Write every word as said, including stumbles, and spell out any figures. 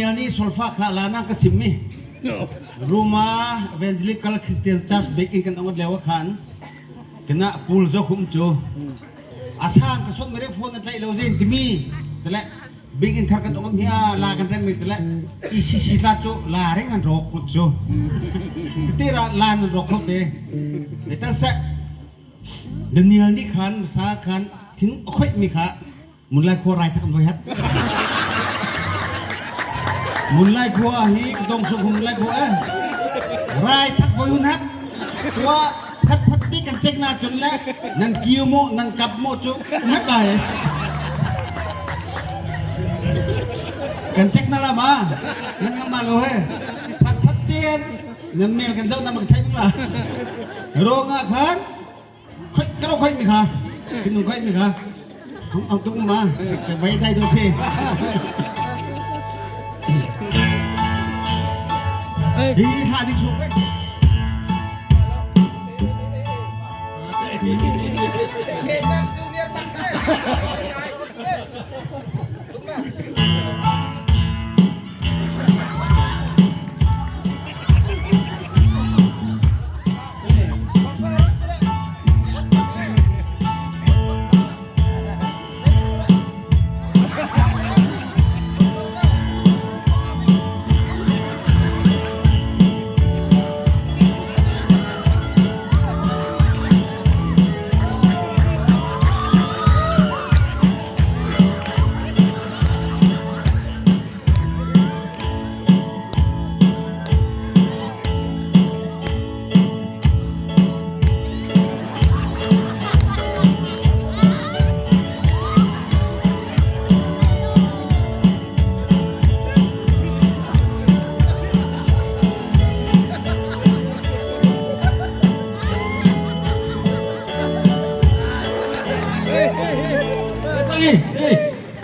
Nih solfa kha la nang ka sim mi. Ruma Evangelical Christian Church biakin kan ong le a khan. Kena pul zo khum chu. A sang ka sawt mi re phone a tlaih lo zin ti mi. Tele biakin thar kan ong mi a la kan rem mi tele. I si si tla chu la reng an rawk khut chu. Ti ra la an rawk khut te. Letter sa. Daniel nih khan, masa khan, thin a khoih mi kha. Munlai khua rai thak voi hat. Munlai khua hi, dong sung Munlai khua, eh. Rai thak voi hun hat. Tua, phat phat ti kan check na chun le. Nan kiu mo, nan kap mo chu. Mat lai. Kan check na la ma. Nan ngam ma lo he. Phat phat ti hen. Nan mel kan zau na mak thai la. Ro nga khan. Khoih, ka ro khoih mi kha. Ka nung khoih mi kha. Hong tawng tuk ma. Ka bai dai dawk hi. Hi, ha, ding suk. Hey, hey, hey.